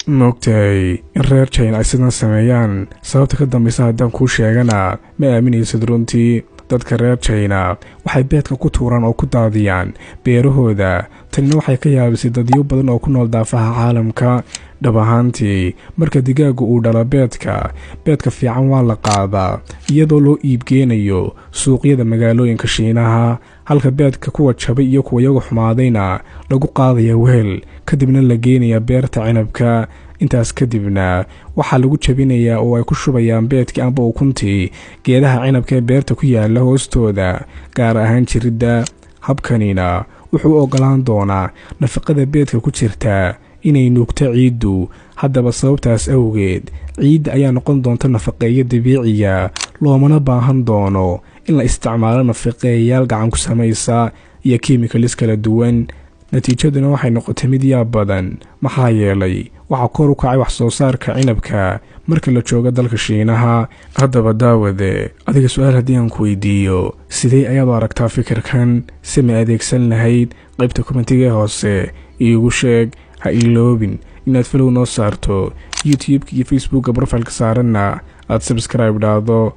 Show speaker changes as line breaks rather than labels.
Maogtahay in reer China ay sidan sameeyaan? Sababta ka dambaysa haddaan kuu sheegana, ma aaminaysid runtii. Dadka reer China waxay beedka ku tuuraan oo ku daadiyaan beerahooda. Tanina waxay ka yaabisay dadyo badan oo ku nool daafaha caalamka. Dhab ahaantii, marka digaagu uu dhalo beedka, beedka fiican waa la qaadaa iyadoo loo iibgeenayo suuqyada magaalooyinka Shiinaha, halka beedka kuwa jabay iyo kuwa iyagu xumaadayna lagu qaadaya weel, kadibna la geenaya beerta cinabka. Intaas kadibna waxaa lagu jabinayaa oo ay ku shubayaan beedkii amba ukuntii geedaha cinabka ee beerta ku yaala hoostooda, gaar ahaan jiridda. Habkanina wuxuu u ogolaan doonaa nafaqada beedka ku jirta inay nuugto ciiddu. Haddaba sababtaas awgeed, ciidda ayaa noqon doonta nafaqeeyo dabiiciya, loomana baahan doono in la isticmaalo nafaqeeyayaal gacan ku samaysa iyo chemicals kala duwan. Natiijaduna waxay noqotay mid yaab badan, maxaa yeelay waxaa kor u kacay wax soo saarka cinabka marka la joogo dalka Shiinaha. Haddaba daawade, adiga su-aal haddii aan ku weydiiyo, sidee ayaad u aragtaa fikirkan? Si ma adeegsan lahayd? Qaybta comment-iga hoose iigu sheeg. Ha iloobin inaad follow noo saarto YouTube-ka iyo Facebookka, profile-ka saaranna aad subscribe dhahdo.